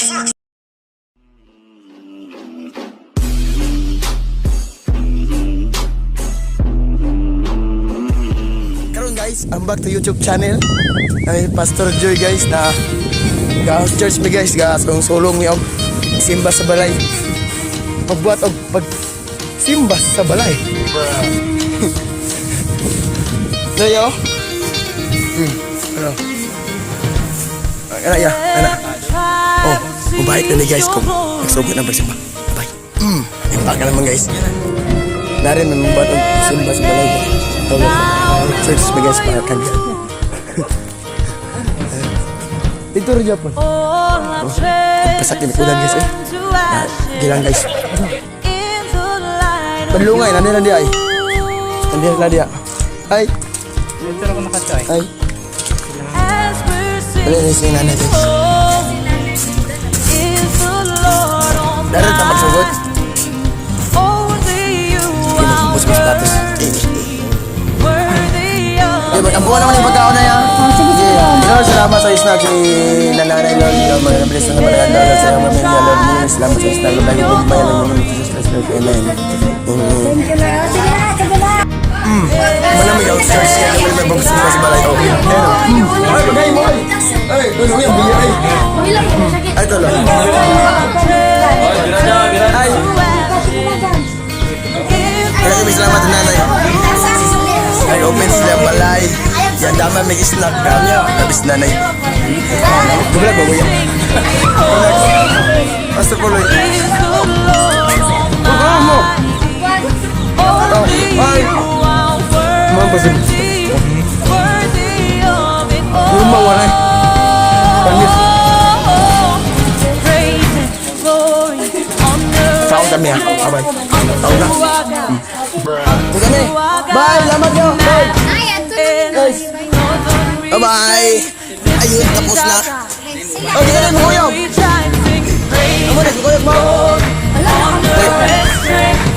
Karon guys, I'm back to YouTube channel. Ay Pastor Joy guys na ga church mi guys, ga sulong mi og simba sa balay. Pagbuhat og pag simba sa balay. Dayo. Ano? Ana ya, ana. Oh, mabait na ni guys kung nagsugod ng pagsimba. Bye. Impact ka naman guys. Narin may mabuhat og simba sa balay. Church mi guys para kan. Dito rin Japon. Oh, Pasak ni ulan guys eh. Na, gilang guys. Panlungay, nandiyan na ay. Nandiyan na diya. Ay. Ay. Dali na si nanay guys. Darat na magsugod. Sige, magsubos ko status. Eh, mag-ambuhan naman yung pagkaon na yan. Sige, Lord, salamat sa snack ni nanay, Lord. Lord, mga bless na naman ang Lord sa iyong pamilya, Lord. Salamat sa snack. Lord, lagi po bayan ng mga Jesus Christ, Lord. Amen. Thank you, Lord. Sige na, sige na. Malamig ang church kaya naman may bagus sa balay. Oh, ayun. Ay, bagay mo ay. Ay, tulong yung biya ay. Ay, tulong. Ay. Kaya kami salamat nanay. Ay, open sila balay. Yan, dama may snack kami. Abis nanay. Gumalag ba, kuya? Basta puloy. Oh, mo. Oh, ay. Mga pasim. Luma waray. Panis. Kaon kami ha. Bye. Kaon na. Kami. Bye. Salamat yo. Bye. Guys. Bye-bye. Ayun, tapos na. Oh, di ka na makuyog. Amo na, makuyog mo.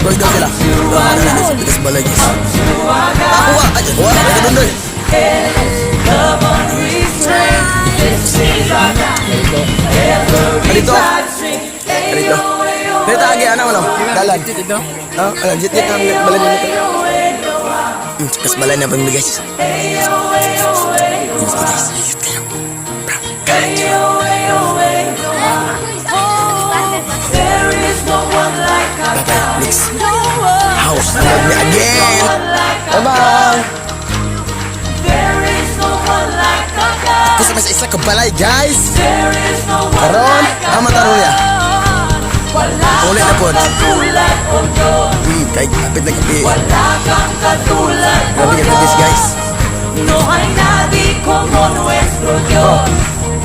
Boys daw sila. Ano na sa pitas balay guys. Ako ka. Ay, wala ka doon doon. Dito. Dito. Dito agi ano ano? Dalan. Dito. Ah, ano jit jit ang balay nito. Kas balay na pang guys. Guys, ayut kayo. Bye-bye. Next house. Love me again. Bye-bye. Tapos na sa isa ka balay, guys. Karon, ama taron niya. Ulit na po. Kay kapit na kapi. Grabe ka this, guys. No hay nadie como nuestro Dios.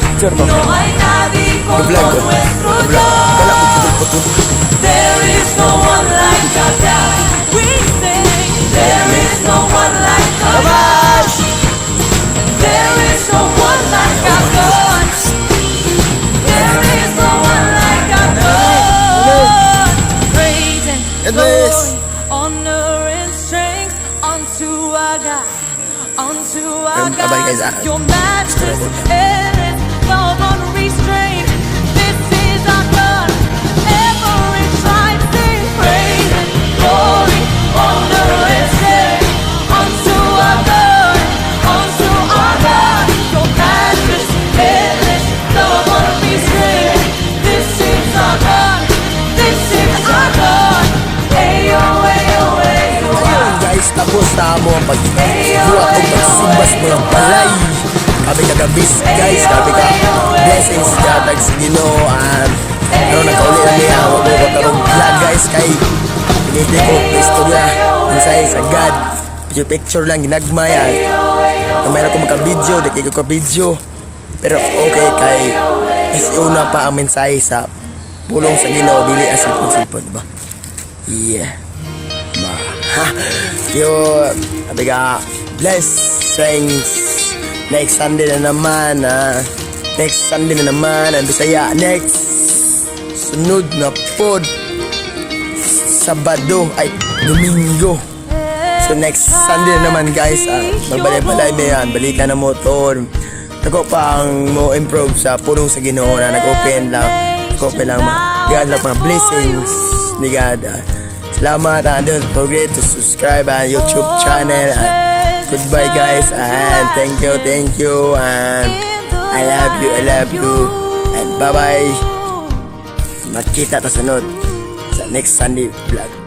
Picture ko. No hay nadie como Vlog ko. Nuestro Vlog. Dios. Wala ko putol-putol. There is no one like our God. We sing. There is no one like our God. There is no one like our God. There is no one like our God. Praise and God bless. Glory, honor and strength unto our God. Unto our Bye-bye, God. Guys, ah. Your matchless endless love unrestrained. This is our God. Every tribe sing praise and glory, honor and strength unto our God. Unto our God. Your matchless endless love unrestrained. This is our God. This is our God. Ayo, ayo, ayo. Ayun guys, tapos na mo ang pagbuhat o pagsimbas mo ng balay. Kami kagabis guys, kami ka blessings gatag sa Ginoo. And ano nagkauli na niya, wag mo katarong vlog guys kay pinili ko na istorya mensahe sa God. Picture picture lang ginagmay. Kung mayroon ko maka-video, di kay ko ka-video. Pero okay kay is una pa ang mensahe sa pulong sa Ginoo dili ang cellphone-cellphone, diba? Yeah. Ma. Ha. Yo, sabi ka, blessings. Next Sunday na naman, ah. Next Sunday na naman, ang Bisaya. Next, sunod na pod. Sabado, ay, Domingo. So next Sunday na naman guys, ah, magbalay-balay mo yan, balikan na motor. Ako pa ang mo improve sa pulong sa Ginoo na nag-open lang. Dako pa lang God lang mga blessings ni God. Salamat and don't forget to subscribe our YouTube channel. Goodbye, guys, and thank you, and I love you, I love you, and bye bye. Magkita ta sunod sa next Sunday vlog.